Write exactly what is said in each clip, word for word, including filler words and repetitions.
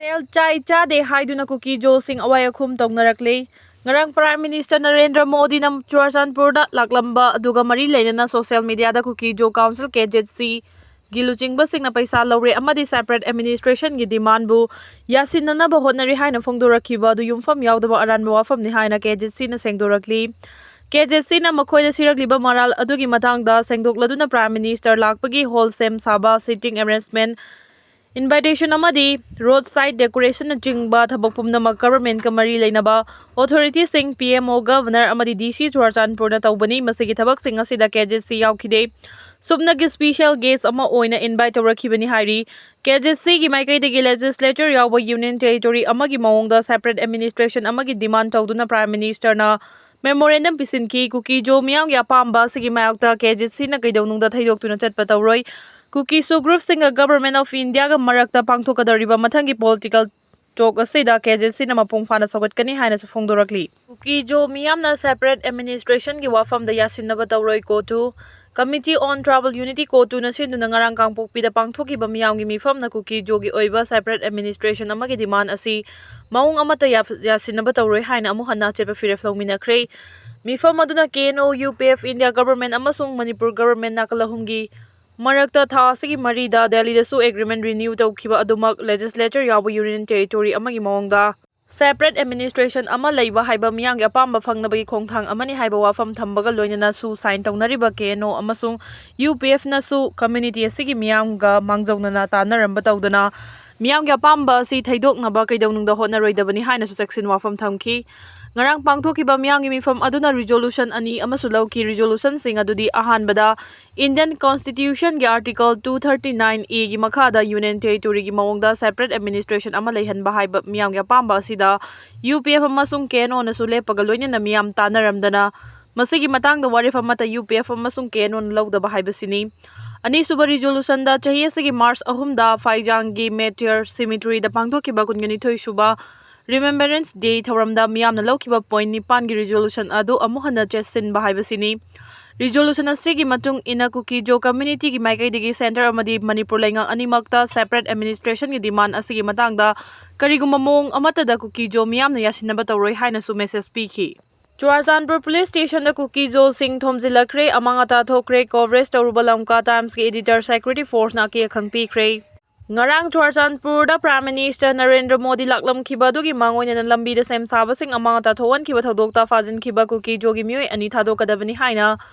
ꯁꯦꯜ ꯆꯥꯏ ꯆꯥꯗꯦ ꯍꯥꯏꯗꯨꯅ ꯀꯨꯀꯤꯖꯣꯁꯤꯡ ꯑꯋꯥꯏ ꯑꯈꯨꯝ ꯇꯧꯅꯔꯛꯂꯤ꯫ ꯉꯔꯥꯡ Prime Minister ꯅꯔꯦꯟꯗ꯭ꯔ ꯃꯣꯗꯤꯅ ꯆꯨꯔꯆꯥꯟꯄꯨꯔꯗ ꯂꯥꯛꯂꯝꯕ ꯑꯗꯨꯒ ꯃꯔꯤ ꯂꯩꯅꯅ social media ꯗ ꯀꯨꯀꯤꯖꯣ Council, K Z C ꯒꯤ ꯂꯨꯆꯤꯡꯕꯁꯤꯡꯅ ꯄꯩꯁꯥ ꯂꯧꯔꯦ ꯑꯃꯗꯤ separate administration ꯒꯤ demand ꯕꯨ ꯌꯥꯁꯤꯟꯅꯅꯕ ꯍꯣꯠꯅꯔꯤ ꯍꯥꯏꯅ ꯐꯣꯡꯗꯣꯔꯛꯈꯤꯕ ꯑꯗꯨ ꯌꯨꯝꯐꯝ ꯌꯥꯎꯗꯕ ꯑꯔꯥꯟꯕ ꯋꯥꯐꯝꯅꯤ ꯍꯥꯏꯅ K Z C ꯅ ꯁꯦꯡꯗꯣꯔꯛꯂꯤ꯫ K Z C ꯅ ꯃꯈꯣꯏꯗ ꯁꯤꯔꯛꯂꯤꯕ ꯃꯔꯥꯜ ꯑꯗꯨꯒꯤ ꯃꯇꯥꯡꯗ ꯁꯦꯡꯗꯣꯛꯂꯗꯨꯅ Prime Minister ꯂꯥꯛꯄꯒꯤ hall ꯁꯦꯝ ꯁꯥꯕ, sitting arrangement, invitation ꯑꯃꯗꯤ road side decoration ꯅꯆꯤꯡꯕ ꯊꯕꯛ ꯄꯨꯝꯅꯃꯛ government ꯀ ꯃꯔꯤ ꯂꯩꯅꯕ authority ꯁꯤꯡ, P M O, Governor ꯑꯃꯗꯤ D C ꯆꯨꯔꯆꯥꯟꯄꯨꯔꯅ ꯇꯧꯕꯅꯤ꯫ ꯃꯁꯤꯒꯤ ꯊꯕꯛꯁꯤꯡ ꯑꯁꯤꯗ K Z C ꯌꯥꯎꯈꯤꯗꯦ꯫ ꯁꯨꯞꯅꯒꯤ special guest ꯑꯃ ꯑꯣꯏꯅ invite ꯇꯧꯔꯛꯈꯤꯕꯅꯤ ꯍꯥꯏꯔꯤ꯫ K Z C ꯒꯤ ꯃꯥꯏꯀꯩꯗꯒꯤ legislature ꯌꯥꯎꯕ Union Territory ꯑꯃꯒꯤ ꯃꯑꯣꯡꯗ separate administration ꯑꯃꯒꯤ demand ꯇꯧꯗꯨꯅ Prime Minister ꯅ memorandum ꯄꯤꯁꯤꯟꯈꯤ꯫ ꯀꯨꯀꯤꯖꯣ ꯃꯤꯌꯥꯝꯒꯤ ꯑꯄꯥꯝꯕ ꯑꯁꯤꯒꯤ ꯃꯥꯌꯣꯛꯇ K Z C ꯅ ꯀꯩꯗꯧꯅꯨꯡꯗ ꯊꯩꯗꯣꯛꯇꯨꯅ ꯆꯠꯄ ꯇꯧꯔꯣꯏ꯫ ꯀꯨꯀꯤꯁꯨ group ꯁꯤꯡꯒ Government of India ꯒ ꯃꯔꯛꯇ ꯄꯥꯡꯊꯣꯛꯀꯗꯧꯔꯤꯕ ꯃꯊꯪꯒꯤ political talk ꯑꯁꯤꯗ K Z C ꯅ ꯃꯄꯨꯡ ꯐꯥꯅ ꯁꯧꯒꯠꯀꯅꯤ ꯍꯥꯏꯅꯁꯨ ꯐꯣꯡꯗꯣꯔꯛꯂꯤ꯫ ꯀꯨꯀꯤꯖꯣ ꯃꯤꯌꯥꯝꯅ separate administration ꯒꯤ ꯋꯥꯐꯝꯗ ꯌꯥꯁꯤꯟꯅꯕ ꯇꯧꯔꯣꯏ꯫ CoTU, Committee on Tribal Unity, CoTU ꯅ ꯁꯤꯟꯗꯨꯅ ꯉꯔꯥꯡ ꯀꯥꯡꯄꯣꯛꯄꯤꯗ ꯄꯥꯡꯊꯣꯛꯈꯤꯕ ꯃꯤꯌꯥꯝꯒꯤ ꯃꯤꯐꯝꯅ ꯀꯨꯀꯤꯖꯣꯒꯤ ꯑꯣꯏꯕ separate administration ꯑꯃꯒꯤ demand ꯑꯁꯤ ꯃꯑꯣꯡ ꯑꯃꯠꯇ ꯌꯥ-, ꯌꯥꯁꯤꯟꯅꯕ ꯇꯧꯔꯣꯏ ꯍꯥꯏꯅ ꯑꯃꯨꯛ ꯍꯟꯅ ꯑꯆꯦꯠꯄ ꯐꯤꯔꯦꯞ ꯂꯧꯃꯤꯟꯅꯈ꯭ꯔꯦ꯫ ꯃꯤꯐꯝ ꯑꯗꯨꯅ K N O, U P F, India Government ꯑꯃꯁꯨꯡ ꯃꯅꯤꯄꯨꯔ Government ꯅꯥꯀꯜ ꯑꯍꯨꯝꯒꯤ ꯃꯔꯛꯇ ꯊꯥ ꯑꯁꯤꯒꯤ ꯃꯔꯤꯗ ꯗꯦꯜꯂꯤꯗꯁꯨ agreement renew ꯇꯧꯈꯤꯕ ꯑꯗꯨꯃꯛ legislature ꯌꯥꯎꯕ Union Territory ꯑꯃꯒꯤ ꯃꯑꯣꯡꯗ separate administration ꯑꯃ ꯂꯩꯕ ꯍꯥꯏꯕ ꯃꯤꯌꯥꯝꯒꯤ ꯑꯄꯥꯝꯕ ꯐꯪꯅꯕꯒꯤ ꯈꯣꯡꯊꯥꯡ ꯑꯃꯅꯤ ꯍꯥꯏꯕ ꯋꯥꯐꯝ ꯊꯝꯕꯒ ꯂꯣꯏꯅꯅꯁꯨ sign ꯇꯧꯅꯔꯤꯕ K N O ꯑꯃꯁꯨꯡ U P F ꯅꯁꯨ community ꯑꯁꯤꯒꯤ ꯃꯤꯌꯥꯝꯒ ꯃꯥꯡꯖꯧꯅꯅ ꯇꯥꯟꯅꯔꯝꯕ ꯇꯧꯗꯅ ꯃꯤꯌꯥꯝꯒꯤ ꯑꯄꯥꯝꯕ ꯑꯁꯤ ꯊꯩꯗꯣꯛꯅꯕ ꯀꯩꯗꯧꯅꯨꯡꯗ ꯍꯣꯠꯅꯔꯣꯏꯗꯕꯅꯤ ꯍꯥꯏꯅꯁꯨ ꯆꯦꯛꯁꯤꯟ ꯋꯥꯐꯝ ꯊꯝꯈꯤ꯫ ꯉꯔꯥꯡ ꯄꯥꯡꯊꯣꯛꯈꯤꯕ ꯃꯤꯌꯥꯝꯒꯤ ꯃꯤꯐꯝ ꯑꯗꯨꯅ resolution ꯑꯅꯤ ꯑꯃꯁꯨ ꯂꯧꯈꯤ꯫ Resolution ꯁꯤꯡ ꯑꯗꯨꯗꯤ ꯑꯍꯥꯟꯕꯗ Indian Constitution ꯒꯤ Article two thirty nine A ꯒꯤ ꯃꯈꯥꯗ Union Territory ꯒꯤ ꯃꯑꯣꯡꯗ separate administration ꯑꯃ ꯂꯩꯍꯟꯕ ꯍꯥꯏꯕ ꯃꯤꯌꯥꯝꯒꯤ ꯑꯄꯥꯝꯕ ꯑꯁꯤꯗ U P F ꯑꯃꯁꯨꯡ K N O ꯅꯁꯨ ꯂꯦꯞꯄꯒ ꯂꯣꯏꯅꯅ ꯃꯤꯌꯥꯝ ꯇꯥꯟꯅꯔꯝꯗꯅ ꯃꯁꯤꯒꯤ ꯃꯇꯥꯡꯗ ꯋꯥꯔꯦꯞ ꯑꯃꯠꯇ U P F ꯑꯃꯁꯨꯡ K N O ꯅ ꯂꯧꯗꯕ ꯍꯥꯏꯕꯁꯤꯅꯤ꯫ ꯑꯅꯤꯁꯨꯕ resolution ꯗ ꯆꯍꯤ ꯑꯁꯤꯒꯤ March ꯑꯍꯨꯝꯗ ꯐꯥꯏꯖꯥꯡꯒꯤ Martyr Cemetery ꯗ ꯄꯥꯡꯊꯣꯛꯈꯤꯕ ꯀꯨꯟꯅꯤꯊꯣꯏ ꯁꯨꯕ Remembrance Day ꯊꯧꯔꯝꯗ ꯃꯤꯌꯥꯝꯅ ꯂꯧꯈꯤꯕ point ꯅꯤꯄꯥꯟꯒꯤ resolution ꯑꯗꯨ ꯑꯃꯨꯛ ꯍꯟꯅ ꯆꯦꯠꯁꯤꯟꯕ ꯍꯥꯏꯕꯁꯤꯅꯤ꯫ Resolution ꯑꯁꯤꯒꯤ ꯃꯇꯨꯡ ꯏꯟꯅ ꯀꯨꯀꯤ-ꯖꯣ community ꯒꯤ ꯃꯥꯏꯀꯩꯗꯒꯤ centre ꯑꯃꯗꯤ ꯃꯅꯤꯄꯨꯔ ꯂꯩꯉꯥꯛ ꯑꯅꯤꯃꯛꯇ separate administration ꯒꯤ demand ꯑꯁꯤꯒꯤ ꯃꯇꯥꯡꯗ ꯀꯔꯤꯒꯨꯝꯕ ꯃꯑꯣꯡ ꯑꯃꯠꯇꯗ ꯀꯨꯀꯤ-ꯖꯣ ꯃꯤꯌꯥꯝꯅ ꯌꯥꯁꯤꯟꯅꯕ ꯇꯧꯔꯣꯏ ꯍꯥꯏꯅꯁꯨ message ꯄꯤꯈꯤ꯫ ꯆꯨꯔꯥꯆꯥꯟꯄꯨꯔ police station ꯗ ꯀꯨꯀꯤ-ꯖꯣꯁꯤꯡ ꯊꯣꯝꯖꯤꯜꯂꯛꯈ꯭ꯔꯦ, ꯑꯃꯥꯡ ꯑꯇꯥ ꯊꯣꯛꯈ꯭ꯔꯦ꯫ Coverage ꯇꯧꯔꯨꯕ ꯂꯝꯀꯥ Times ꯀꯤ editor Security Force ꯅ ꯑꯀꯤ ꯑꯈꯪ ꯄꯤꯈ꯭ꯔꯦ꯫ ꯉꯔꯥꯡ ꯆꯨꯔꯥꯆꯥꯟꯄꯨꯔꯗ Prime Minister ꯅꯔꯦꯟꯗ꯭ꯔ ꯃꯣꯗꯤ ꯂꯥꯛꯂꯝꯈꯤꯕ ꯑꯗꯨꯒꯤ ꯃꯥꯡꯑꯣꯏꯅꯅ ꯂꯝꯕꯤꯗ ꯁꯦꯝ ꯁꯥꯕꯁꯤꯡ ꯑꯃꯥꯡ ꯑꯇꯥ ꯊꯣꯛꯍꯟꯈꯤꯕ ꯊꯧꯗꯣꯛꯇ ꯐꯥꯖꯤꯟꯈꯤꯕ ꯀꯨꯀꯤ-ꯖꯣꯒꯤ ꯃꯤꯑꯣꯏ ꯑꯅꯤ ꯊꯥꯗꯣꯛꯀꯗꯕꯅꯤ ꯍꯥꯏꯅ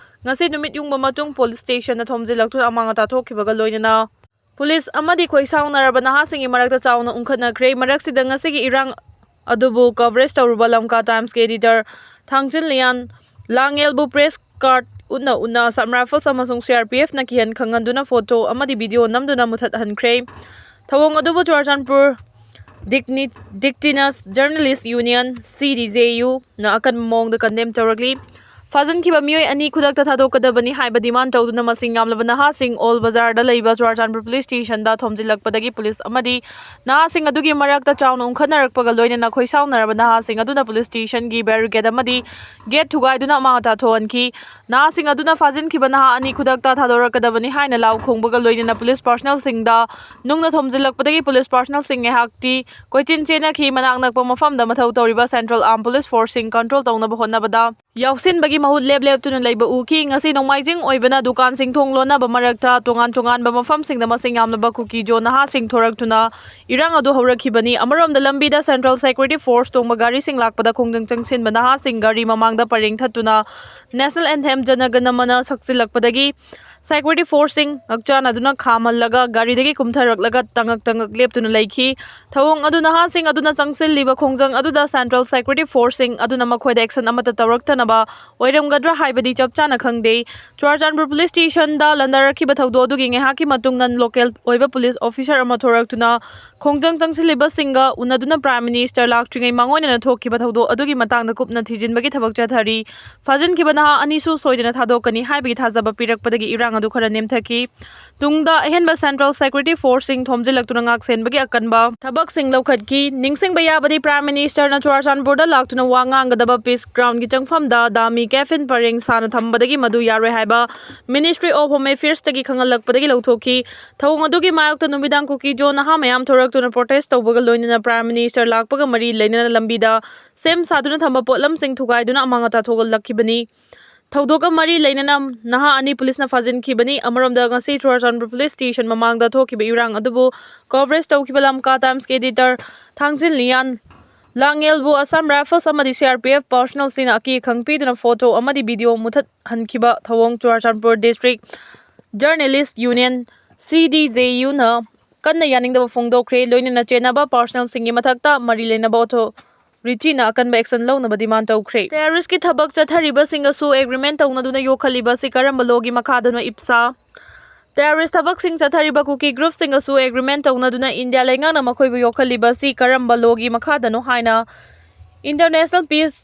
ꯉꯁꯤ ꯅꯨꯃꯤꯠ ꯌꯨꯡꯕ ꯃꯇꯨꯡ police station ꯗ ꯊꯣꯝꯖꯤꯜꯂꯛꯇꯨꯅ ꯑꯃꯥꯡ ꯑꯇꯥ ꯊꯣꯛꯈꯤꯕꯒ ꯂꯣꯏꯅꯅ police ꯑꯃꯗꯤ ꯈꯣꯏꯁꯥꯎꯅꯔꯕ ꯅꯍꯥꯁꯤꯡꯒꯤ ꯃꯔꯛꯇ ꯆꯥꯎꯅ ꯎꯪꯈꯠꯅꯈ꯭ꯔꯦ꯫ ꯃꯔꯛꯁꯤꯗ ꯉꯁꯤꯒꯤ ꯏꯔꯥꯡ ꯑꯗꯨꯕꯨ coverage ꯇꯧꯔꯨꯕ ꯂꯝꯀꯥ Times ꯀꯤ editor ꯊꯥꯡꯆꯤꯟ ꯂꯤꯌꯥꯟ ꯂꯥꯡꯉꯦꯜꯕꯨ press card ꯎꯠꯅ ꯎꯠꯅ Assam Rifles ꯑꯃꯁꯨꯡ C R P F ꯅ ꯀꯤꯍꯟ ꯈꯪꯍꯟꯗꯨꯅ photo ꯑꯃꯗꯤ video ꯅꯝꯗꯨꯅ ꯃꯨꯊꯠꯍꯟꯈ꯭ꯔꯦ꯫ ꯊꯧꯑꯣꯡ ꯑꯗꯨꯕꯨ Churachandpur Digni-, Dictinous Journalist Union, C D J U, ꯅ ꯑꯀꯟꯕ ꯃꯑꯣꯡꯗ condemn ꯇꯧꯔꯛꯂꯤ꯫ ꯐꯥꯖꯤꯟꯈꯤꯕ ꯃꯤꯑꯣꯏ ꯑꯅꯤ ꯈꯨꯗꯛꯇ ꯊꯥꯗꯣꯛꯀꯗꯕꯅꯤ ꯍꯥꯏꯕ demand ꯇꯧꯗꯨꯅ ꯃꯁꯤꯡ ꯌꯥꯝꯂꯕ ꯅꯍꯥꯁꯤꯡ ꯑꯣꯜ ꯕꯖꯥꯔꯗ ꯂꯩꯕ ꯆꯨꯔꯥꯆꯥꯟꯄꯨꯔ police station ꯗ ꯊꯣꯝꯖꯤꯜꯂꯛꯄꯗꯒꯤ police ꯑꯃꯗꯤ ꯅꯍꯥꯁꯤꯡ ꯑꯗꯨꯒꯤ ꯃꯔꯛꯇ ꯆꯥꯎꯅ ꯎꯪꯈꯠꯅꯔꯛꯄꯒ ꯂꯣꯏꯅꯅ ꯈꯣꯏꯁꯥꯎꯅꯔꯕ ꯅꯍꯥꯁꯤꯡ ꯑꯗꯨꯅ police station ꯒꯤ barricade ꯑꯃꯗꯤ gate ꯊꯨꯒꯥꯏꯗꯨꯅ ꯑꯃꯥꯡ ꯑꯇꯥ ꯊꯣꯛꯍꯟꯈꯤ꯫ ꯅꯍꯥꯁꯤꯡ ꯑꯗꯨꯅ ꯐꯥꯖꯤꯟꯈꯤꯕ ꯅꯍꯥ ꯑꯅꯤ ꯈꯨꯗꯛꯇ ꯊꯥꯗꯣꯔꯛꯀꯗꯕꯅꯤ ꯍꯥꯏꯅ ꯂꯥꯎ ꯈꯣꯡꯕꯒ ꯂꯣꯏꯅꯅ police personnel ꯁꯤꯡꯗ ꯅꯨꯡꯅ ꯊꯣꯝꯖꯤꯜꯂꯛꯄꯗꯒꯤ police personnel ꯁꯤꯡ ꯉꯥꯏꯍꯥꯛꯇꯤ ꯀꯣꯏꯆꯦꯟ ꯆꯦꯟꯅꯈꯤ꯫ ꯃꯅꯥꯛ ꯅꯛꯄ ꯃꯐꯝꯗ ꯃꯊꯧ ꯇꯧꯔꯤꯕ Central Armed Police Force ꯁꯤꯡ control ꯇꯧꯅꯕ ꯍꯣꯠꯅꯕꯗ ꯌꯥꯎꯁꯤꯟꯕꯒꯤ ꯃꯍꯨꯠ ꯂꯦꯞ ꯂꯦꯞꯇꯨꯅ ꯂꯩꯕ ꯎꯈꯤ꯫ ꯉꯁꯤ ꯅꯣꯡꯃꯥꯏꯖꯤꯡ ꯑꯣꯏꯕꯅ ꯗꯨꯀꯥꯟꯁꯤꯡ ꯊꯣꯡ ꯂꯣꯟꯅꯕ ꯃꯔꯛꯇ ꯇꯣꯉꯥꯟ ꯇꯣꯉꯥꯟꯕ ꯃꯐꯝꯁꯤꯡꯗ ꯃꯁꯤꯡ ꯌꯥꯝꯂꯕ ꯀꯨꯀꯤ-ꯖꯣ ꯅꯍꯥꯁꯤꯡ ꯊꯣꯔꯛꯇꯨꯅ ꯏꯔꯥꯡ ꯑꯗꯨ ꯍꯧꯔꯛꯈꯤꯕꯅꯤ꯫ ꯑꯃꯔꯣꯝꯗ ꯂꯝꯕꯤꯗ Central Security Force ꯇꯣꯡꯕ ꯒꯥꯔꯤꯁꯤꯡ ꯂꯥꯛꯄꯗ ꯈꯣꯡꯖꯪ ꯆꯪꯁꯤꯟꯕ ꯅꯍꯥꯁꯤꯡ ꯒꯥꯔꯤ ꯃꯃꯥꯡꯗ ꯄꯔꯦꯡ ꯊꯠꯇꯨꯅ National Anthem ꯖꯅ ꯒꯅ ꯃꯅ ꯁꯛꯆꯤꯜꯂꯛꯄꯗꯒꯤ Security Force ꯁꯤꯡ ꯉꯛꯆꯥꯟꯅꯗꯨꯅ ꯈꯥꯝꯍꯜꯂꯒ ꯒꯥꯔꯤꯗꯒꯤ ꯀꯨꯝꯊꯔꯛꯂꯒ ꯇꯉꯛ ꯇꯉꯛ ꯂꯦꯞꯇꯨꯅ ꯂꯩꯈꯤ꯫ ꯊꯧꯑꯣꯡ ꯑꯗꯨ ꯅꯍꯥꯁꯤꯡ ꯑꯗꯨꯅ ꯆꯪꯁꯤꯜꯂꯤꯕ ꯈꯣꯡꯖꯪ ꯑꯗꯨꯗ Central Security Force ꯁꯤꯡ ꯑꯗꯨꯅ ꯃꯈꯣꯏꯗ action ꯑꯃꯠꯇ ꯇꯧꯔꯛꯇꯅꯕ ꯑꯣꯏꯔꯝꯒꯗ꯭ꯔꯥ ꯍꯥꯏꯕꯗꯤ ꯆꯞ ꯆꯥꯅ ꯈꯪꯗꯦ꯫ ꯆꯨꯔꯥꯆꯥꯟꯄꯨꯔ police station ꯗ ꯂꯥꯟꯗꯥꯔꯛꯈꯤꯕ ꯊꯧꯗꯣꯛ ꯑꯗꯨꯒꯤ ꯉꯥꯏꯍꯥꯛꯀꯤ ꯃꯇꯨꯡ non local ꯑꯣꯏꯕ police officer ꯑꯃ ꯊꯣꯔꯛꯇꯨꯅ ꯈꯣꯡꯖꯪ ꯆꯪꯁꯤꯜꯂꯤꯕꯁꯤꯡꯒ ꯎꯅꯗꯨꯅ Prime Minister ꯂꯥꯛꯇ꯭ꯔꯤꯉꯩ ꯃꯥꯡꯑꯣꯏꯅꯅ ꯊꯣꯛꯈꯤꯕ ꯊꯧꯗꯣꯛ ꯑꯗꯨꯒꯤ ꯃꯇꯥꯡꯗ ꯀꯨꯞꯅ ꯊꯤꯖꯤꯟꯕꯒꯤ ꯊꯕꯛ ꯆꯠꯊꯔꯤ꯫ ꯐꯥꯖꯤꯟꯈꯤꯕ ꯅꯍꯥ ꯑꯅꯤꯁꯨ ꯁꯣꯏꯗꯅ ꯊꯥꯗꯣꯛꯀꯅꯤ ꯍꯥꯏꯕꯒꯤ ꯊꯥꯖꯕ ꯄꯤꯔꯛꯄꯗꯒꯤ ꯏꯔꯥꯡ ꯑꯗꯨ ꯈꯔ ꯅꯦꯝꯊꯈꯤ꯫ ꯇꯨꯡꯗ ꯑꯍꯦꯟꯕ Central Security Forceꯁꯤꯡ ꯊꯣꯝꯖꯤꯜꯂꯛꯇꯨꯅ ꯉꯥꯛꯁꯦꯟꯕꯒꯤ ꯑꯀꯟꯕ ꯊꯕꯛꯁꯤꯡ ꯂꯧꯈꯠꯈꯤ꯫ ꯅꯤꯡꯁꯤꯡꯕ ꯌꯥꯕꯗꯤ, Prime Ministerꯅ ꯆꯨꯔꯥꯆꯥꯟꯄꯨꯔꯗ ꯂꯥꯛꯇꯨꯅ ꯋꯥ ꯉꯥꯡꯒꯗꯕ Peace Groundꯒꯤ ꯆꯪꯐꯝꯗ dummy coffin ꯄꯔꯦꯡ ꯁꯥꯅ ꯊꯝꯕꯗꯒꯤ ꯃꯗꯨ ꯌꯥꯔꯣꯏ ꯍꯥꯏꯕ Ministry of Home Affairsꯇꯒꯤ ꯈꯪꯍꯜꯂꯛꯄꯗꯒꯤ ꯂꯧꯊꯣꯛꯈꯤ꯫ ꯊꯧꯑꯣꯡ ꯑꯗꯨꯒꯤ ꯃꯥꯌꯣꯛꯇ ꯅꯨꯃꯤꯗꯥꯡ ꯀꯨꯀꯤ-ꯖꯣ ꯅꯍꯥ ꯃꯌꯥꯝ ꯊꯣꯔꯛꯇꯨꯅ protest ꯇꯧꯕꯒ ꯂꯣꯏꯅꯅ Prime Minister ꯂꯥꯛꯄꯒ ꯃꯔꯤ ꯂꯩꯅꯅ ꯂꯝꯕꯤꯗ ꯁꯦꯝ ꯁꯥꯗꯨꯅ ꯊꯝꯕ ꯄꯣꯠꯂꯝꯁꯤꯡ ꯊꯨꯒꯥꯏꯗꯨꯅ ꯑꯃꯥꯡ ꯑꯇꯥ ꯊꯣꯛꯍꯜꯂꯛꯈꯤꯕꯅꯤ꯫ ꯊꯧꯗꯣꯛꯀ ꯃꯔꯤ ꯂꯩꯅꯅ ꯅꯍꯥ ꯑꯅꯤ ꯄꯨꯂꯤꯁꯅ ꯐꯥꯖꯤꯟꯈꯤꯕꯅꯤ꯫ ꯑꯃꯔꯣꯝꯗ, ꯉꯁꯤ ꯆꯨꯔꯥꯆꯥꯟꯄꯨꯔ police station ꯃꯃꯥꯡꯗ ꯊꯣꯛꯈꯤꯕ ꯏꯔꯥꯡ ꯑꯗꯨꯕꯨ coverage ꯇꯧꯈꯤꯕ ꯂꯝꯀꯥ Timesꯀꯤ editor ꯊꯥꯡꯖꯤꯟ ꯂꯤꯌꯥꯟ ꯂꯥꯡꯉꯦꯜꯕꯨ Assam Rifles ꯑꯃꯗꯤ C R P F personnelꯁꯤꯡꯅ ꯑꯀꯤ ꯑꯈꯪ ꯄꯤꯗꯨꯅ photo ꯑꯃꯗꯤ video ꯃꯨꯊꯠꯍꯟꯈꯤꯕ ꯊꯧꯑꯣꯡ Churachandpur District Journalist Union, C D J Uꯅ ꯀꯟꯅ ꯌꯥꯅꯤꯡꯗꯕ ꯐꯣꯡꯗꯣꯛꯈ꯭ꯔꯦ꯫ ꯂꯣꯏꯅꯅ ꯆꯦꯟꯅꯕ personnelꯁꯤꯡꯒꯤ ꯃꯊꯛꯇ ꯃꯔꯤ ꯂꯩꯅꯕ authorityꯅ ꯑꯀꯟꯕ action ꯂꯧꯅꯕ demand ꯇꯧꯈ꯭ꯔꯦ꯫ Terroristꯀꯤ ꯊꯕꯛ ꯆꯠꯊꯔꯤꯕꯁꯤꯡꯒꯁꯨ agreement ꯇꯧꯅꯗꯨꯅ ꯌꯣꯛꯈꯠꯂꯤꯕ ꯑꯁꯤ ꯀꯔꯝꯕ lawꯒꯤ ꯃꯈꯥꯗꯅꯣ? ꯏꯞꯁꯥ꯫ Terrorist ꯊꯕꯛꯁꯤꯡ ꯆꯠꯊꯔꯤꯕ ꯀꯨꯀꯤ groupꯁꯤꯡꯒꯁꯨ agreement ꯇꯧꯅꯗꯨꯅ ꯏꯟꯗꯤꯌꯥ ꯂꯩꯉꯥꯛꯅ ꯃꯈꯣꯏꯕꯨ ꯌꯣꯛꯈꯠꯂꯤꯕ ꯑꯁꯤ ꯀꯔꯝꯕ lawꯒꯤ ꯃꯈꯥꯗꯅꯣ ꯍꯥꯏꯅ International Peace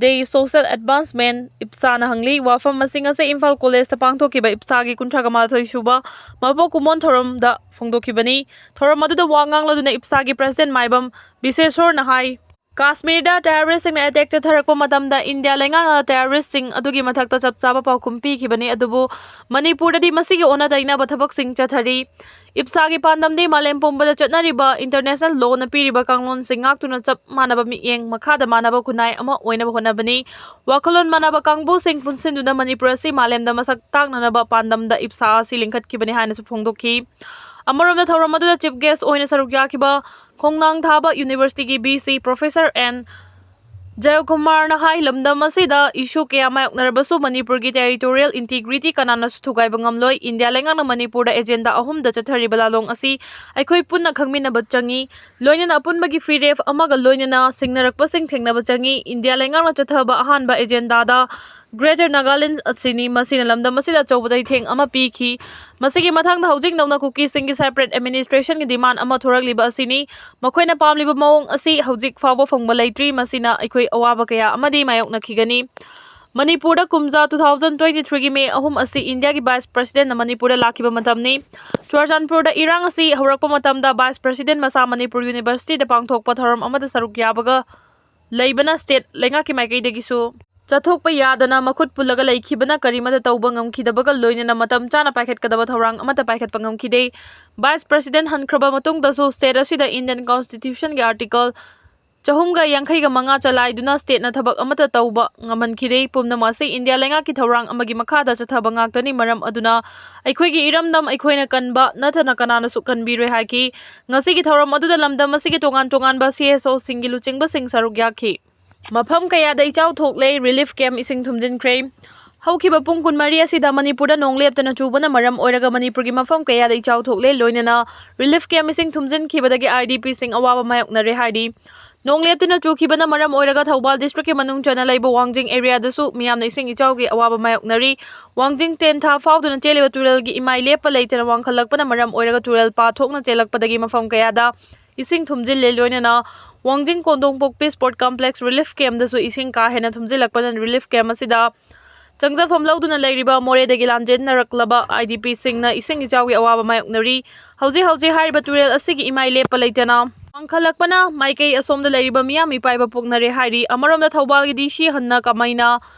Day Social Advancement, ꯏꯞꯁꯥꯅ ꯍꯪꯂꯤ꯫ ꯋꯥꯐꯝ ꯑꯁꯤ ꯉꯁꯤ ꯏꯝꯐꯥꯜ ꯀꯣꯂꯦꯖꯇ ꯄꯥꯡꯊꯣꯛꯈꯤꯕ ꯏꯞꯁꯥꯒꯤ ꯀꯨꯟꯊ꯭ꯔꯥ ꯃꯥꯊꯣꯏ ꯁꯨꯕ ꯃꯄꯣꯛ ꯀꯨꯝꯑꯣꯟ ꯊꯧꯔꯝꯗ ꯐꯣꯡꯗꯣꯛꯈꯤꯕꯅꯤ꯫ ꯊꯧꯔꯝ ꯑꯗꯨꯗ ꯋꯥ ꯉꯥꯡꯂꯗꯨꯅ ꯏꯞꯁꯥꯒꯤ president ꯃꯥꯏꯕꯝ ꯕꯤꯁꯦꯁꯣꯔꯅ ꯍꯥꯏ, ꯀꯥꯁꯃꯤꯔꯗ terroristꯁꯤꯡꯅ attack ꯆꯠꯊꯔꯛꯄ ꯃꯇꯝꯗ ꯏꯟꯗꯤꯌꯥ ꯂꯩꯉꯥꯛꯅ terroristꯁꯤꯡ ꯑꯗꯨꯒꯤ ꯃꯊꯛꯇ ꯆꯞ ꯆꯥꯕ ꯄꯥꯎꯈꯨꯝ ꯄꯤꯈꯤꯕꯅꯤ, ꯑꯗꯨꯕꯨ ꯃꯅꯤꯄꯨꯔꯗꯗꯤ ꯃꯁꯤꯒꯤ ꯑꯣꯟꯅ ꯇꯩꯅꯕ ꯊꯕꯛꯁꯤꯡ ꯆꯠꯊꯔꯤ꯫ ꯏꯞꯁꯥꯒꯤ ꯄꯥꯟꯗꯝꯗꯤ ꯃꯥꯂꯦꯝ ꯄꯨꯝꯕꯗ ꯆꯠꯅꯔꯤꯕ international lawꯅ ꯄꯤꯔꯤꯕ ꯀꯥꯡꯂꯣꯟꯁꯤꯡ ꯉꯥꯛꯇꯨꯅ ꯆꯞ ꯃꯥꯟꯅꯕ ꯃꯤꯠꯌꯦꯡ ꯃꯈꯥꯗ ꯃꯥꯟꯅꯕ ꯈꯨꯟꯅꯥꯏ ꯑꯃ ꯑꯣꯏꯅꯕ ꯍꯣꯠꯅꯕꯅꯤ꯫ ꯋꯥꯈꯜꯂꯣꯟ ꯃꯥꯟꯅꯕ ꯀꯥꯡꯕꯨꯁꯤꯡ ꯄꯨꯟꯁꯤꯟꯗꯨꯅ ꯃꯅꯤꯄꯨꯔ ꯑꯁꯤ ꯃꯥꯂꯦꯝꯗ ꯃꯁꯛ ꯇꯥꯛꯅꯅꯕ ꯄꯥꯟꯗꯝꯗ ꯏꯞꯁꯥ ꯑꯁꯤ ꯂꯤꯡꯈꯠꯈꯤꯕꯅꯤ ꯍꯥꯏꯅꯁꯨ ꯐꯣꯡꯗꯣꯛꯈꯤ꯫ ꯑꯃꯔꯣꯝꯗ, ꯊꯧꯔꯝ ꯑꯗꯨꯗ chief guest ꯑꯣꯏꯅ ꯁꯔꯨꯛ ꯌꯥꯈꯤꯕ ꯈꯣꯡꯅꯥꯡ ꯊꯥꯕ universityꯒꯤ V C Professor N ꯖꯌꯀꯨꯃꯥꯔꯅ ꯍꯥꯏ, ꯂꯝꯗꯝ ꯑꯁꯤꯗ issue ꯀꯌꯥ ꯃꯥꯌꯣꯛꯅꯔꯕꯁꯨ ꯃꯅꯤꯄꯨꯔꯒꯤ territorial integrity ꯀꯅꯥꯅꯁꯨ ꯊꯨꯒꯥꯏꯕ ꯉꯝꯂꯣꯏ꯫ ꯏꯟꯗꯤꯌꯥ ꯂꯩꯉꯥꯛꯅ ꯃꯅꯤꯄꯨꯔꯗ agenda ꯑꯍꯨꯝꯗ ꯆꯠꯊꯔꯤꯕ ꯂꯥꯂꯣꯡ ꯑꯁꯤ ꯑꯩꯈꯣꯏ ꯄꯨꯟꯅ ꯈꯪꯃꯤꯟꯅꯕ ꯆꯪꯏ꯫ ꯂꯣꯏꯅꯅ ꯑꯄꯨꯟꯕꯒꯤ ꯐꯤꯔꯦꯞ ꯑꯃꯒ ꯂꯣꯏꯅꯅ ꯁꯤꯡꯅꯔꯛꯄꯁꯤꯡ ꯊꯦꯡꯅꯕ ꯆꯪꯏ꯫ ꯏꯟꯗꯤꯌꯥ ꯂꯩꯉꯥꯛꯅ ꯆꯠꯊꯕ ꯑꯍꯥꯟꯕ agendaꯗ Greater Nagaland ꯑꯁꯤꯅꯤ꯫ ꯃꯁꯤꯅ ꯂꯝꯗꯝ ꯑꯁꯤꯗ ꯑꯆꯧꯕ ꯆꯩꯊꯦꯡ ꯑꯃ ꯄꯤꯈꯤ꯫ ꯃꯁꯤꯒꯤ ꯃꯊꯪꯗ ꯍꯧꯖꯤꯛ ꯅꯧꯅ ꯀꯨꯀꯤꯁꯤꯡꯒꯤ separate administrationꯒꯤ demand ꯑꯃ ꯊꯣꯔꯛꯂꯤꯕ ꯑꯁꯤꯅꯤ꯫ ꯃꯈꯣꯏꯅ ꯄꯥꯝꯂꯤꯕ ꯃꯑꯣꯡ ꯑꯁꯤ ꯍꯧꯖꯤꯛ ꯐꯥꯎꯕ ꯐꯪꯕ ꯂꯩꯇ꯭ꯔꯤ꯫ ꯃꯁꯤꯅ ꯑꯩꯈꯣꯏ ꯑꯋꯥꯕ ꯀꯌꯥ ꯑꯃꯗꯤ ꯃꯥꯌꯣꯛꯅꯈꯤꯒꯅꯤ꯫ ꯃꯅꯤꯄꯨꯔꯗ ꯀꯨꯝꯖꯥ two thousand twenty threeꯒꯤ May ꯑꯍꯨꯝ ꯑꯁꯤ ꯏꯟꯗꯤꯌꯥꯒꯤ Vice Presidentꯅ ꯃꯅꯤꯄꯨꯔꯗ ꯂꯥꯛꯈꯤꯕ ꯃꯇꯝꯅꯤ꯫ ꯆꯨꯔꯆꯥꯟꯄꯨꯔꯗ ꯏꯔꯥꯡ ꯑꯁꯤ ꯍꯧꯔꯛꯄ ꯃꯇꯝꯗ Vice President ꯃꯁꯥ ꯃꯅꯤꯄꯨꯔ Universityꯗ ꯄꯥꯡꯊꯣꯛꯄ ꯊꯧꯔꯝ ꯑꯃꯗ ꯁꯔꯨꯛ ꯌꯥꯕꯒ ꯂꯩꯕꯅ state ꯂꯩꯉꯥꯛꯀꯤ ꯃꯥꯏꯀꯩꯗꯒꯤꯁꯨ ꯆꯠꯊꯣꯛꯄ ꯌꯥꯗꯅ ꯃꯈꯨꯠ ꯄꯨꯜꯂꯒ ꯂꯩꯈꯤꯕꯅ ꯀꯔꯤꯃꯠꯇ ꯇꯧꯕ ꯉꯝꯈꯤꯗꯕꯒ ꯂꯣꯏꯅꯅ ꯃꯇꯝ ꯆꯥꯅ ꯄꯥꯏꯈꯠꯀꯗꯕ ꯊꯧꯔꯥꯡ ꯑꯃꯠꯇ ꯄꯥꯏꯈꯠꯄ ꯉꯝꯈꯤꯗꯦ꯫ Vice President ꯍꯟꯈ꯭ꯔꯕ ꯃꯇꯨꯡꯗꯁꯨ state ꯑꯁꯤꯗ Indian Constitutionꯒꯤ article ꯆꯍꯨꯝꯒ ꯌꯥꯡꯈꯩꯒ ꯃꯉꯥ ꯆꯂꯥꯏꯗꯨꯅ stateꯅ ꯊꯕꯛ ꯑꯃꯠꯇ ꯇꯧꯕ ꯉꯝꯍꯟꯈꯤꯗꯦ꯫ ꯄꯨꯝꯅꯃꯛ ꯑꯁꯤ ꯏꯟꯗꯤꯌꯥ ꯂꯩꯉꯥꯛꯀꯤ ꯊꯧꯔꯥꯡ ꯑꯃꯒꯤ ꯃꯈꯥꯗ ꯆꯠꯊꯕ ꯉꯥꯛꯇꯅꯤ꯫ ꯃꯔꯝ ꯑꯗꯨꯅ ꯑꯩꯈꯣꯏꯒꯤ ꯏꯔꯝꯗꯝ ꯑꯩꯈꯣꯏꯅ ꯀꯟꯕ ꯅꯠꯇꯅ ꯀꯅꯥꯅꯁꯨ ꯀꯟꯕꯤꯔꯣꯏ ꯍꯥꯏꯈꯤ꯫ ꯉꯁꯤꯒꯤ ꯊꯧꯔꯝ ꯑꯗꯨꯗ ꯂꯝꯗꯝ ꯑꯁꯤꯒꯤ ꯇꯣꯉꯥꯟ ꯇꯣꯉꯥꯟꯕ CSOꯁꯤꯡꯒꯤ ꯂꯨꯆꯤꯡꯕꯁꯤꯡ ꯁꯔꯨꯛ ꯌꯥꯈꯤ꯫ ꯃꯐꯝ ꯀꯌꯥꯗ ꯏꯆꯥꯎ ꯊꯣꯛꯂꯦ, relief camp ꯏꯁꯤꯡ ꯊꯨꯝꯖꯤꯟꯈ꯭ꯔꯦ꯫ ꯍꯧꯈꯤꯕ ꯄꯨꯡ ꯀꯨꯟꯃꯔꯤ ꯑꯁꯤꯗ ꯃꯅꯤꯄꯨꯔꯗ ꯅꯣꯡ ꯂꯦꯞꯇꯅ ꯆꯨꯕꯅ ꯃꯔꯝ ꯑꯣꯏꯔꯒ ꯃꯅꯤꯄꯨꯔꯒꯤ ꯃꯐꯝ ꯀꯌꯥꯗ ꯏꯆꯥꯎ ꯊꯣꯛꯂꯦ, ꯂꯣꯏꯅꯅ relief camp ꯏꯁꯤꯡ ꯊꯨꯝꯖꯤꯟꯈꯤꯕꯗꯒꯤ IDPꯁꯤꯡ ꯑꯋꯥꯕ ꯃꯥꯌꯣꯛꯅꯔꯦ ꯍꯥꯏꯔꯤ꯫ ꯅꯣꯡ ꯂꯦꯞꯇꯅ ꯆꯨꯈꯤꯕꯅ ꯃꯔꯝ ꯑꯣꯏꯔꯒ ꯊꯧꯕꯥꯜ districtꯀꯤ ꯃꯅꯨꯡ ꯆꯟꯅ ꯂꯩꯕ ꯋꯥꯡꯖꯤꯡ areaꯗꯁꯨ ꯃꯤꯌꯥꯝꯅ ꯏꯁꯤꯡ ꯏꯆꯥꯎꯒꯤ ꯑꯋꯥꯕ ꯃꯥꯌꯣꯛꯅꯔꯤ꯫ ꯋꯥꯡꯖꯤꯡ ꯇꯦꯟꯊꯥ ꯐꯥꯎꯗꯨꯅ ꯆꯦꯜꯂꯤꯕ ꯇꯨꯔꯦꯜꯒꯤ ꯏꯃꯥꯏ ꯂꯦꯞꯄ ꯂꯩꯇꯅ ꯋꯥꯡꯈꯠꯂꯛꯄꯅ ꯃꯔꯝ ꯑꯣꯏꯔꯒ ꯇꯨꯔꯦꯜ ꯄꯥꯊꯣꯛꯅ ꯆꯦꯜꯂꯛꯄꯗꯒꯤ ꯃꯐꯝ ꯀꯌꯥꯗ ꯏꯁꯤꯡ ꯊꯨꯝꯖꯤꯜꯂꯦ, ꯂꯣꯏꯅꯅ ꯋꯥꯡꯖꯤꯡ ꯀꯣꯟꯗꯣꯡꯄꯣꯛꯄꯤ sport complex relief campꯗꯁꯨ ꯏꯁꯤꯡ ꯀꯥ ꯍꯦꯟꯅ ꯊꯨꯝꯖꯤꯜꯂꯛꯄꯅ relief camp ꯑꯁꯤꯗ ꯆꯪꯖꯐꯝ ꯂꯧꯗꯨꯅ ꯂꯩꯔꯤꯕ ꯃꯣꯔꯦꯗꯒꯤ ꯂꯥꯟꯖꯦꯟꯅꯔꯛꯂꯕ IDPꯁꯤꯡꯅ ꯏꯁꯤꯡ ꯏꯆꯥꯎꯒꯤ ꯑꯋꯥꯕ ꯃꯥꯌꯣꯛꯅꯔꯤ꯫ ꯍꯧꯖꯤꯛ ꯍꯧꯖꯤꯛ ꯍꯥꯏꯔꯤꯕ ꯇꯨꯔꯦꯜ ꯑꯁꯤꯒꯤ ꯏꯃꯥꯏ ꯂꯦꯞꯄ ꯂꯩꯇꯅ ꯋꯥꯡꯈꯠꯂꯛꯄꯅ ꯃꯥꯏꯀꯩ ꯑꯁꯣꯝꯗ ꯂꯩꯔꯤꯕ ꯃꯤꯌꯥꯝ ꯃꯤꯄꯥꯏꯕ ꯄꯣꯛꯅꯔꯦ ꯍꯥꯏꯔꯤ꯫ ꯑꯃꯔꯣꯝꯗ ꯊꯧꯕꯥꯜꯒꯤ DC ꯍꯟꯅ ꯀꯃꯩꯅ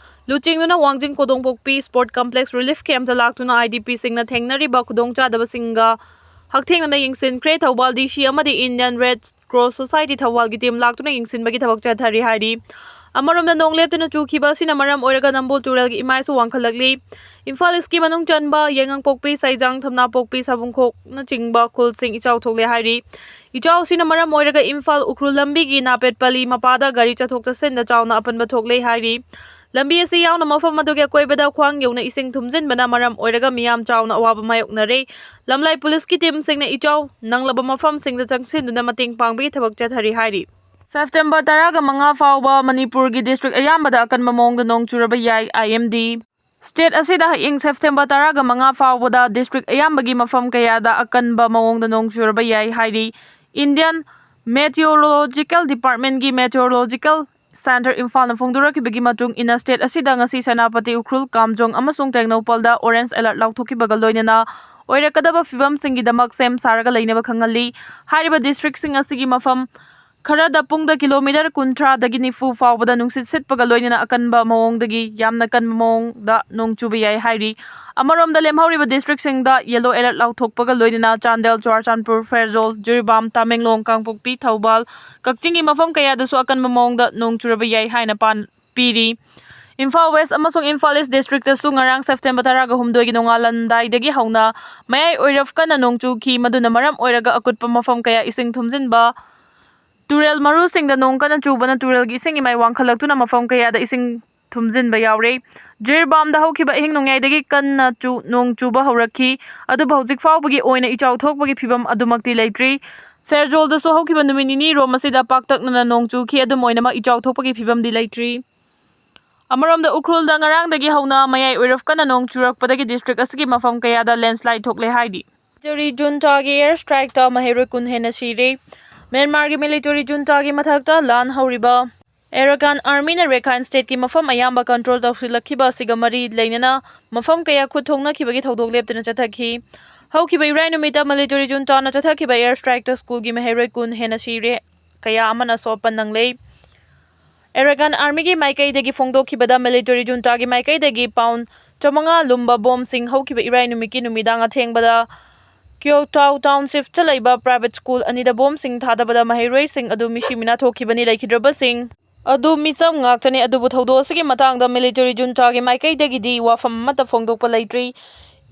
ꯂꯨꯆꯤꯡꯗꯨꯅ ꯋꯥꯡꯖꯤꯡ ꯀꯣꯗꯣꯡꯄꯣꯛꯄꯤ sport complex relief campꯇ ꯂꯥꯛꯇꯨꯅ IDPꯁꯤꯡꯅ ꯊꯦꯡꯅꯔꯤꯕ ꯈꯨꯗꯣꯡꯆꯥꯗꯕꯁꯤꯡꯒ ꯍꯛꯊꯦꯡꯅꯅ ꯌꯦꯡꯁꯤꯟꯈ꯭ꯔꯦ꯫ ꯊꯧꯕꯥꯜ DC ꯑꯃꯗꯤ Indian Red Cross Society ꯊꯧꯕꯥꯜꯒꯤ team ꯂꯥꯛꯇꯨꯅ ꯌꯦꯡꯁꯤꯟꯕꯒꯤ ꯊꯕꯛ ꯆꯠꯊꯔꯤ ꯍꯥꯏꯔꯤ꯫ ꯑꯃꯔꯣꯝꯗ ꯅꯣꯡ ꯂꯦꯞꯇꯅ ꯆꯨꯈꯤꯕ ꯑꯁꯤꯅ ꯃꯔꯝ ꯑꯣꯏꯔꯒ ꯅꯝꯕꯨꯜ ꯇꯨꯔꯦꯜꯒꯤ ꯏꯃꯥꯏꯁꯨ ꯋꯥꯡꯈꯠꯂꯛꯂꯤ꯫ ꯏꯝꯐꯥꯜ Eastꯀꯤ ꯃꯅꯨꯡ ꯆꯟꯕ ꯌꯥꯏꯉꯪꯄꯣꯛꯄꯤ, ꯁꯥꯏꯖꯥꯡ, ꯊꯝꯅꯥꯄꯣꯛꯄꯤ, ꯁꯥꯕꯨꯡꯈꯣꯛꯅꯆꯤꯡꯕ ꯈꯨꯜꯁꯤꯡ ꯏꯆꯥꯎ ꯊꯣꯛꯂꯦ ꯍꯥꯏꯔꯤ꯫ ꯏꯆꯥꯎ ꯑꯁꯤꯅ ꯃꯔꯝ ꯑꯣꯏꯔꯒ ꯏꯝꯐꯥꯜ ꯎꯈ꯭ꯔꯨꯜ ꯂꯝꯕꯤꯒꯤ ꯅꯥꯄꯦꯠ ꯄꯂꯤ ꯃꯄꯥꯗ ꯒꯥꯔꯤ ꯆꯠꯊꯣꯛ ꯆꯠꯁꯤꯟꯗ ꯆꯥꯎꯅ ꯑꯄꯟꯕ ꯊꯣꯛꯂꯦ ꯍꯥꯏꯔꯤ꯫ ꯂꯝꯕꯤ ꯑꯁꯤ ꯌꯥꯎꯅ ꯃꯐꯝ ꯑꯗꯨꯒꯤ ꯑꯀꯣꯏꯕꯗ ꯈ꯭ꯋꯥꯡ ꯌꯧꯅ ꯏꯁꯤꯡ ꯊꯨꯝꯖꯤꯟꯕꯅ ꯃꯔꯝ ꯑꯣꯏꯔꯒ ꯃꯤꯌꯥꯝ ꯆꯥꯎꯅ ꯑꯋꯥꯕ ꯃꯥꯌꯣꯛꯅꯔꯦ꯫ ꯂꯝꯂꯥꯏ ꯄꯨꯂꯤꯁꯀꯤ teamꯁꯤꯡꯅ ꯏꯆꯥꯎ ꯅꯪꯂꯕ ꯃꯐꯝꯁꯤꯡꯗ ꯆꯪꯁꯤꯟꯗꯨꯅ ꯃꯇꯦꯡ ꯄꯥꯡꯕꯒꯤ ꯊꯕꯛ ꯆꯠꯊꯔꯤ ꯍꯥꯏꯔꯤ꯫ ꯁꯦꯞꯇꯦꯝꯕꯔ ꯇꯔꯥꯒ ꯃꯉꯥ ꯐꯥꯎꯕ ꯃꯅꯤꯄꯨꯔꯒꯤ ꯗꯤꯁꯇ꯭ꯔꯤꯛ ꯑꯌꯥꯝꯕꯗ ꯑꯀꯟꯕ ꯃꯑꯣꯡꯗ ꯅꯣꯡ ꯆꯨꯔꯕ ꯌꯥꯏ꯫ ꯑꯥꯏ ꯑꯦꯝ ꯗꯤ꯫ ꯁ꯭ꯇꯦꯠ ꯑꯁꯤꯗ ꯍꯌꯦꯡ ꯁꯦꯞꯇꯦꯝꯕꯔ ꯇꯔꯥꯒ ꯃꯉꯥ ꯐꯥꯎꯕꯗ ꯗꯤꯁꯇ꯭ꯔꯤꯛ ꯑꯌꯥꯝꯕꯒꯤ ꯃꯐꯝ ꯀꯌꯥꯗ ꯑꯀꯟꯕ ꯃꯑꯣꯡꯗ ꯅꯣꯡ ꯆꯨꯔꯕ ꯌꯥꯏ ꯍꯥꯏꯔꯤ꯫ ꯏꯟꯗꯤꯌꯟ ꯃꯦꯇꯤꯑꯣꯔꯣꯂꯣꯖꯤꯀꯦꯜ ꯗꯤꯄꯥꯔꯠꯃꯦꯟꯒꯤ ꯃꯦꯇꯤꯑꯣꯔꯣꯂꯣꯖꯤꯀꯦꯜ ꯁꯦꯟꯇꯔ ꯏꯝꯐꯥꯜꯅ ꯐꯣꯡꯗꯣꯔꯛꯈꯤꯕꯒꯤ ꯃꯇꯨꯡ ꯏꯟꯅ, ꯁ꯭ꯇꯦꯠ ꯑꯁꯤꯗ ꯉꯁꯤ ꯁꯦꯅꯥꯄꯇꯤ, ꯎꯈ꯭ꯔꯨꯜ, ꯀꯥꯝꯖꯣꯡ ꯑꯃꯁꯨꯡ ꯇꯦꯡꯅꯧꯄꯜꯗ ꯑꯣꯔꯦꯟꯖ ꯑꯦꯂꯔꯠ ꯂꯥꯎꯊꯣꯛꯈꯤꯕꯒ ꯂꯣꯏꯅꯅ ꯑꯣꯏꯔꯛꯀꯗꯕ ꯐꯤꯕꯝꯁꯤꯡꯒꯤꯗꯃꯛ ꯁꯦꯝ ꯁꯥꯔꯒ ꯂꯩꯅꯕ ꯈꯪꯍꯜꯂꯤ꯫ ꯍꯥꯏꯔꯤꯕ ꯗꯤꯁꯇ꯭ꯔꯤꯛꯁꯤꯡ ꯑꯁꯤꯒꯤ ꯃꯐꯝ ꯈꯔꯗ ꯄꯨꯡꯗ ꯀꯤꯂꯣꯃꯤꯇꯔ ꯀꯨꯟꯊ꯭ꯔꯥꯗꯒꯤ ꯅꯤꯐꯨ ꯐꯥꯎꯕꯗ ꯅꯨꯡꯁꯤꯠ ꯁꯤꯠꯄꯒ ꯂꯣꯏꯅꯅ ꯑꯀꯟꯕ ꯃꯑꯣꯡꯗꯒꯤ ꯌꯥꯝꯅ ꯀꯟꯕ ꯃꯑꯣꯡꯗ ꯅꯣꯡ ꯆꯨꯕ ꯌꯥꯏ ꯍꯥꯏꯔꯤ꯫ ꯑꯃꯔꯣꯝꯗ, ꯂꯦꯝꯍꯧꯔꯤꯕ ꯗꯤꯁꯇ꯭ꯔꯤꯛꯁꯤꯡꯗ ꯌꯦꯜꯂꯣ ꯑꯦꯂꯔꯠ ꯂꯥꯎꯊꯣꯛꯄꯒ ꯂꯣꯏꯅꯅ ꯆꯥꯟꯗꯦꯜ, ꯆꯨꯔꯥꯆꯥꯟꯄꯨꯔ, ꯐꯦꯔꯖꯣꯜ, ꯖꯤꯔꯤꯕꯥꯝ, ꯇꯃꯦꯡꯂꯣꯡ, ꯀꯥꯡꯄꯣꯛꯄꯤ, ꯊꯧꯕꯥꯜ, ꯀꯛꯆꯤꯡꯒꯤ ꯃꯐꯝ ꯀꯌꯥꯗꯁꯨ ꯑꯀꯟꯕ ꯃꯑꯣꯡꯗ ꯅꯣꯡ ꯆꯨꯔꯕ ꯌꯥꯏ ꯍꯥꯏꯅ ꯄꯥꯟ ꯄꯤꯔꯤ꯫ ꯏꯝꯐꯥꯜ ꯋꯦꯁ ꯑꯃꯁꯨꯡ ꯏꯝꯐꯥꯜ ꯏꯁ ꯗꯤꯁꯇ꯭ꯔꯤꯛꯇꯁꯨ ꯉꯔꯥꯡ ꯁꯦꯞꯇꯦꯝꯕꯔ ꯇꯔꯥꯒ ꯍꯨꯝꯗꯣꯏꯒꯤ ꯅꯣꯡꯉꯥꯜꯂꯝꯗꯥꯏꯗꯒꯤ ꯍꯧꯅ ꯃꯌꯥꯏ ꯑꯣꯏꯔꯞ ꯀꯟꯅ ꯅꯣꯡ ꯆꯨꯈꯤ꯫ ꯃꯗꯨꯅ ꯃꯔꯝ ꯑꯣꯏꯔꯒ ꯑꯀꯨꯠꯄ ꯃꯐꯝ ꯀꯌꯥ ꯏꯁꯤꯡ ꯊꯨꯝꯖꯤꯟꯕ, ꯇꯨꯔꯦꯜ ꯃꯔꯨꯁꯤꯡꯗ ꯅꯣꯡ ꯀꯟꯅ ꯆꯨꯕꯅ ꯇꯨꯔꯦꯜꯒꯤ ꯏꯁꯤꯡ ꯏꯃꯥꯏ ꯋꯥꯡꯈꯠꯂꯛꯇꯨꯅ ꯃꯐꯝ ꯀꯌꯥꯗ ꯏꯁꯤꯡ ꯊꯨꯝꯖꯤꯟꯕ ꯌꯥꯎꯔꯦ꯫ ꯖꯤꯔꯤꯕꯥꯝꯗ ꯍꯧꯈꯤꯕ ꯑꯍꯤꯡ ꯅꯣꯡꯌꯥꯏꯗꯒꯤ ꯀꯟꯅ ꯆꯨ-, ꯅꯣꯡ ꯆꯨꯕ ꯍꯧꯔꯛꯈꯤ꯫ ꯑꯗꯨꯕꯨ ꯍꯧꯖꯤꯛ ꯐꯥꯎꯕꯒꯤ ꯑꯣꯏꯅ ꯏꯆꯥꯎ ꯊꯣꯛꯄꯒꯤ ꯐꯤꯕꯝ ꯑꯗꯨꯃꯛꯇꯤ ꯂꯩꯇ꯭ꯔꯤ꯫ ꯐꯦꯔꯖꯣꯜꯗꯁꯨ ꯍꯧꯈꯤꯕ ꯅꯨꯃꯤꯠ ꯅꯤꯅꯤ ꯔꯣꯝ ꯑꯁꯤꯗ ꯄꯥꯛꯇꯛꯅꯅ ꯅꯣꯡ ꯆꯨꯈꯤ꯫ ꯑꯗꯨꯝ ꯑꯣꯏꯅꯃꯛ, ꯏꯆꯥꯎ ꯊꯣꯛꯄꯒꯤ ꯐꯤꯕꯝꯗꯤ ꯂꯩꯇ꯭ꯔꯤ꯫ ꯑꯃꯔꯣꯝꯗ, ꯎꯈ꯭ꯔꯨꯜꯗ ꯉꯔꯥꯡꯗꯒꯤ ꯍꯧꯅ ꯃꯌꯥꯏ ꯑꯣꯏꯔꯞ ꯀꯟꯅ ꯅꯣꯡ ꯆꯨꯔꯛꯄꯗꯒꯤ ꯗꯤꯁꯇ꯭ꯔꯤꯛ ꯑꯁꯤꯒꯤ ꯃꯐꯝ ꯀꯌꯥꯗ ꯂꯦꯟꯁꯂꯥꯏꯗ ꯊꯣꯛꯂꯦ ꯍꯥꯏꯔꯤ꯫ ꯃꯤꯂꯤꯇꯔꯤ ꯖꯨꯟꯇꯥꯒꯤ ꯑꯦꯌꯔ ꯁ꯭ꯇ꯭ꯔꯥꯏꯛꯇ ꯃꯍꯩꯔꯣꯏ ꯀꯨꯟ ꯍꯦꯟꯅ ꯁꯤꯔꯦ꯫ ꯃ꯭ꯌꯥꯟꯃꯥꯔꯒꯤ ꯃꯤꯂꯤꯇꯔꯤ ꯖꯨꯟꯇꯥꯒꯤ ꯃꯊꯛꯇ ꯂꯥꯟ ꯍꯧꯔꯤꯕ ꯑꯦꯔꯥꯀꯥꯟ ꯑꯥꯔꯃꯤꯅ ꯔꯦꯈꯥꯏꯟ ꯁ꯭ꯇꯦꯠꯀꯤ ꯃꯐꯝ ꯑꯌꯥꯝꯕ ꯀꯟꯇ꯭ꯔꯣꯜ ꯇꯧꯁꯤꯜꯂꯛꯈꯤꯕ ꯑꯁꯤꯒ ꯃꯔꯤ ꯂꯩꯅꯅ ꯃꯐꯝ ꯀꯌꯥ ꯈꯨꯠ ꯊꯣꯛꯅꯈꯤꯕꯒꯤ ꯊꯧꯗꯣꯛ ꯂꯦꯞꯇꯅ ꯆꯠꯊꯈꯤ꯫ ꯍꯧꯈꯤꯕ ꯏꯔꯥꯏ ꯅꯨꯃꯤꯠꯇ ꯃꯤꯂꯤꯇꯔꯤ ꯖꯨꯟꯇꯥꯅ ꯆꯠꯊꯈꯤꯕ ꯑꯦꯌꯔ ꯁ꯭ꯇ꯭ꯔꯥꯏꯛꯇ ꯁ꯭ꯀꯨꯜꯒꯤ ꯃꯍꯩꯔꯣꯏ ꯀꯨꯟ ꯍꯦꯟꯅ ꯁꯤꯔꯦ, ꯀꯌꯥ ꯑꯃꯅ ꯑꯁꯣꯛ ꯑꯄꯟ ꯅꯪꯂꯦ꯫ ꯑꯦꯔꯥꯀꯥꯟ ꯑꯥꯔꯃꯤꯒꯤ ꯃꯥꯏꯀꯩꯗꯒꯤ ꯐꯣꯡꯗꯣꯛꯈꯤꯕꯗ, ꯃꯤꯂꯤꯇꯔꯤ ꯖꯨꯟꯇꯥꯒꯤ ꯃꯥꯏꯀꯩꯗꯒꯤ ꯄꯥꯎꯟ ꯆꯥꯃꯉꯥ ꯂꯨꯝꯕ ꯕꯣꯝꯁꯤꯡ ꯍꯧꯈꯤꯕ ꯏꯔꯥꯏ ꯅꯨꯃꯤꯠꯀꯤ ꯅꯨꯃꯤꯗꯥꯡ ꯑꯊꯦꯡꯕꯗ ꯀ꯭ꯌꯣꯇꯥꯎ ꯇꯥꯎꯟꯁꯤꯞꯇ ꯂꯩꯕ ꯄ꯭ꯔꯥꯏꯚꯦꯠ ꯁ꯭ꯀꯨꯜ ꯑꯅꯤꯗ ꯕꯣꯝꯁꯤꯡ ꯊꯥꯗꯕꯗ ꯃꯍꯩꯔꯣꯏꯁꯤꯡ ꯑꯗꯨ ꯃꯤꯁꯤ ꯃꯤꯅꯥ ꯊꯣꯛꯈꯤꯕꯅꯤ꯫ ꯂꯩꯈꯤꯗ꯭ꯔꯕꯁꯤꯡ ꯑꯗꯨ ꯃꯤꯆꯝ ꯉꯥꯛꯇꯅꯤ, ꯑꯗꯨꯕꯨ ꯊꯧꯗꯣꯛ ꯑꯁꯤꯒꯤ ꯃꯇꯥꯡꯗ ꯃꯤꯂꯤꯇꯔꯤ ꯖꯨꯟꯇꯥꯒꯤ ꯃꯥꯏꯀꯩꯗꯒꯤꯗꯤ ꯋꯥꯐꯝ ꯑꯃꯠꯇ ꯐꯣꯡꯗꯣꯛꯄ ꯂꯩꯇ꯭ꯔꯤ꯫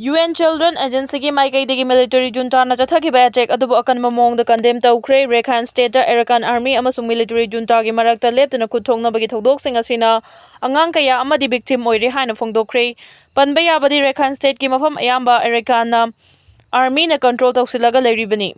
ꯌꯨ ꯑꯦꯟ ꯆꯤꯜꯗ꯭ꯔꯦꯟ ꯑꯦꯖꯦꯟꯁꯤꯒꯤ ꯃꯥꯏꯀꯩꯗꯒꯤ ꯃꯤꯂꯤꯇꯔꯤ ꯖꯨꯟꯇꯥꯅ ꯆꯠꯊꯈꯤꯕ ꯑꯦꯇꯦꯛ ꯑꯗꯨꯕꯨ ꯑꯀꯟꯕ ꯃꯑꯣꯡꯗ ꯀꯟꯗꯦꯝ ꯇꯧꯈ꯭ꯔꯦ꯫ ꯔꯦꯈꯥꯏꯟ ꯁ꯭ꯇꯦꯠꯇ ꯑꯦꯔꯥꯀꯥꯟ ꯑꯥꯔꯃꯤ ꯑꯃꯁꯨꯡ ꯃꯤꯂꯤꯇꯔꯤ ꯖꯨꯟꯇꯥꯒꯤ ꯃꯔꯛꯇ ꯂꯦꯞꯇꯅ ꯈꯨꯠ ꯊꯣꯛꯅꯕꯒꯤ ꯊꯧꯗꯣꯛꯁꯤꯡ ꯑꯁꯤꯅ ꯑꯉꯥꯡ ꯀꯌꯥ ꯑꯃꯗꯤ ꯚꯤꯛꯇꯤꯝ ꯑꯣꯏꯔꯦ ꯍꯥꯏꯅ ꯐꯣꯡꯗꯣꯛꯈ꯭ꯔꯦ꯫ ꯄꯟꯕ ꯌꯥꯕꯗꯤ, ꯔꯦꯈꯥꯏꯟ ꯁ꯭ꯇꯦꯠꯀꯤ ꯃꯐꯝ ꯑꯌꯥꯝꯕ ꯑꯦꯔꯥꯀꯥꯟꯅ ꯑꯥꯔꯃꯤꯅ ꯀꯟꯇ꯭ꯔꯣꯜ ꯇꯧꯁꯤꯜꯂꯒ ꯂꯩꯔꯤꯕꯅꯤ꯫